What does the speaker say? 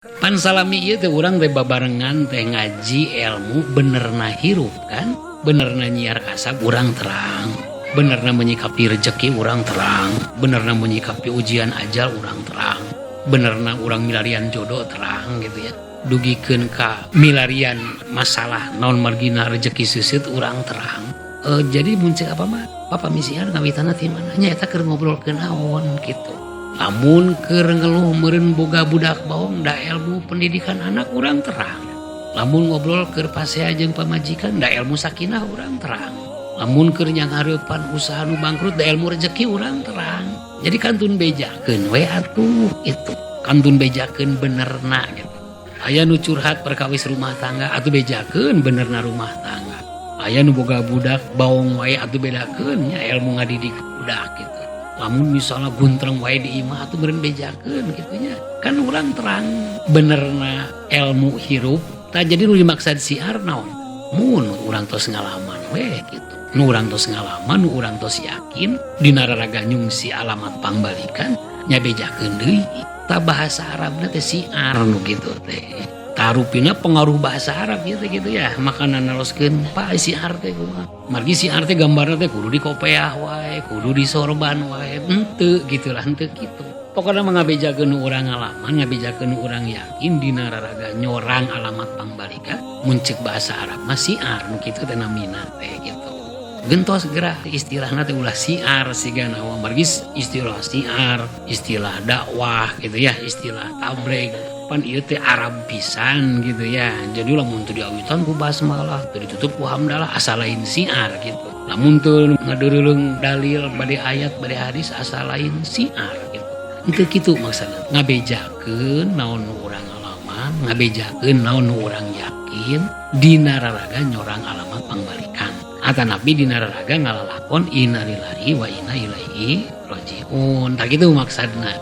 Pan salami ieu teh urang teh babarengan teh ngaji ilmu benerna hirup kan, benerna nyiar kasab urang terang, benerna menyikapi rezeki urang terang, benerna menyikapi ujian ajal urang terang, benerna urang milarian jodoh terang gitu ya, dugikeun ka milarian masalah naon margina rezeki seuseut urang terang. Jadi mun ceuk apa mah, papa misiar ngawitanna ti mana nya, eta keur ngobrolkeun naon gitu. Lamun keur ngeluh meureun boga budak baong, da ilmu pendidikan anak urang terang. Lamun ngobrol keur pasea jeung pamajikan, da ilmu sakinah urang terang. Lamun keur nyanghareupan usaha nu bangkrut, da ilmu rezeki urang terang. Jadi kantun bejakeun we atuh itu, kantun bejakeun benerna gitu. Aya nu curhat perkawis rumah tangga, atuh bejakeun benerna rumah tangga. Aya nu boga budak baong wae, atuh bedakeun nya ilmu ngadidik budak gitu. Lamun misalnya guntreng wae di imah, atuh meureun bejakeun gitu nya. Kan urang terang benerna ilmu hirup. Tah, jadi nu dimaksud siar naon? Mun urang tos ngalaman we gitu, nu urang tos ngalaman, nu urang tos yakin dina raraga nyungsi alamat pangbalikan nya, bejakeun deui. Tah, bahasa Arabna teh siar nu gitu teh. Tah, rupina pengaruh bahasa Arab gitu gitu ya. Makana naroskeun, "Pak, siar teh kumaha?" Margi siar teh gambarna teh kudu dikopeah wae, kudu disorban wae. Henteu gitu lah, henteu kitu. Pokokna mah ngabejakeun nu urang ngalaman, ngabejakeun nu urang yakin dina raraga nyorang alamat pangbalikan. Mun ceuk bahasa Arab mah siar nu kitu teh namina teh gitu. Gentos gerah istilahna teh, ulah siar siga naon. Margi istilah siar, istilah dakwah gitu ya, istilah tabligh pan ieu teh Arab pisan gitu ya. Jadi lamun teu diawitan ku basmalah, teu ditutup ku hamdalah, asa lain siar gitu. Lamun teu ngadeureuleung dalil bade ayat bade hadis, asa lain siar gitu. Henteu kitu maksudna. Ngabejakeun naon nu urang ngalaman, ngabejakeun naon nu urang yakin dina raraga nyorang alamat pangbalikan atanapi dina raraga ngalalakon innalillahi wa inna ilaihi rajiun. Tah, kitu maksudna.